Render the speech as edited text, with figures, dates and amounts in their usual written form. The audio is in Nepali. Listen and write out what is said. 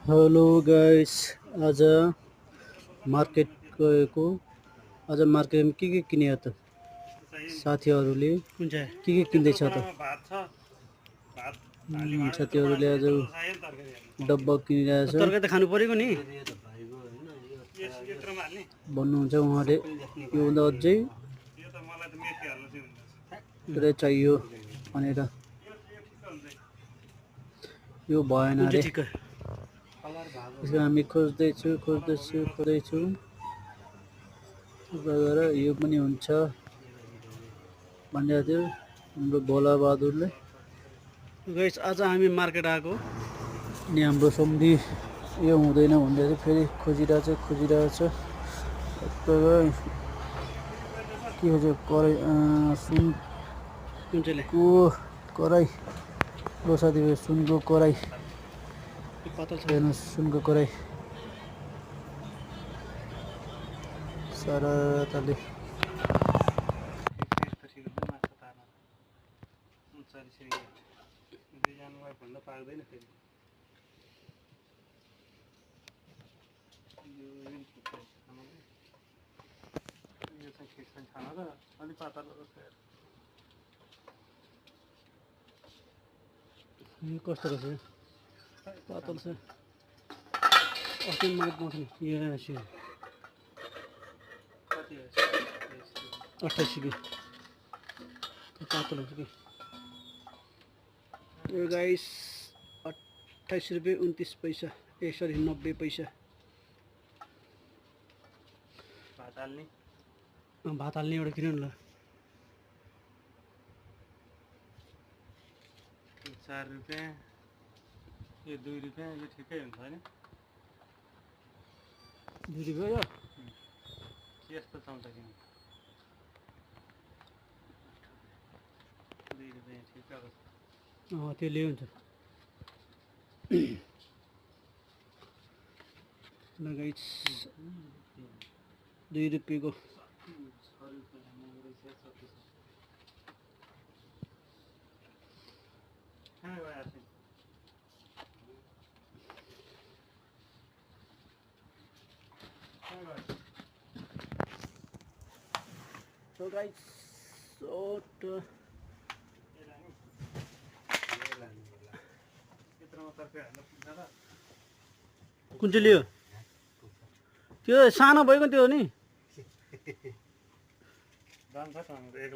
हेलो गाइस, आज मार्केट गएको। आज मार्केटमा के किन्यो त साथीहरूले? कुन चाहिँ के किन्दैछ त? भात छ भात साथीहरूले आज डब्बा किनिरहेछ। तरकारी त खानु परेको नि भन्नुहुन्छ उहाँले, योभन्दा अझै यो त मलाई त मेथी हाल्नु चाहिँ हुन्छ पुरै चाहियो भनेर। यो भएन कुन अरे, चाहिँ ठिक्क त्यसको हामी खोज्दैछु गएर यो पनि हुन्छ भनिरहेको थियो हाम्रो भोला बहादुरले। गाइस आज हामी मार्केट आएको अनि हाम्रो सम्धि यो हुँदैन भन्दै थियो, फेरि खोजिरहेछ के खोज्यो? कराई कुन चाहिँले सुनको कराई। लो साथीभाइ, सुनको कराई पातल छ हेर्नुहोस्, सुनको कराई सारा ताले भन्दा पाक्दैन फेरि यो चाहिँ खिच्छ खाना त अलि पातल यो कस्तो रहेछ? पातल छ अस्ति मलाई पाउँछ नि यहाँ कति 28 कि पातल हुन्छ कि यो गाइस 28 रुपियाँ 29 पैसा सरी 90 पैसा। भात हाल्ने एउटा किन्नु न ल 4 रुपियाँ यो 2 रुपियाँ यो ठिकै हुन्छ हैन 2 रुपियाँ यो यस्तो चम्चा किन्नु 2 रुपियाँ ठिकै हो त्यो ल्याउ हुन्छ ल गाइस 2 रुपियाँको So guys, कुन चाहिँ लियो? त्यो सानो भएको त्यो नि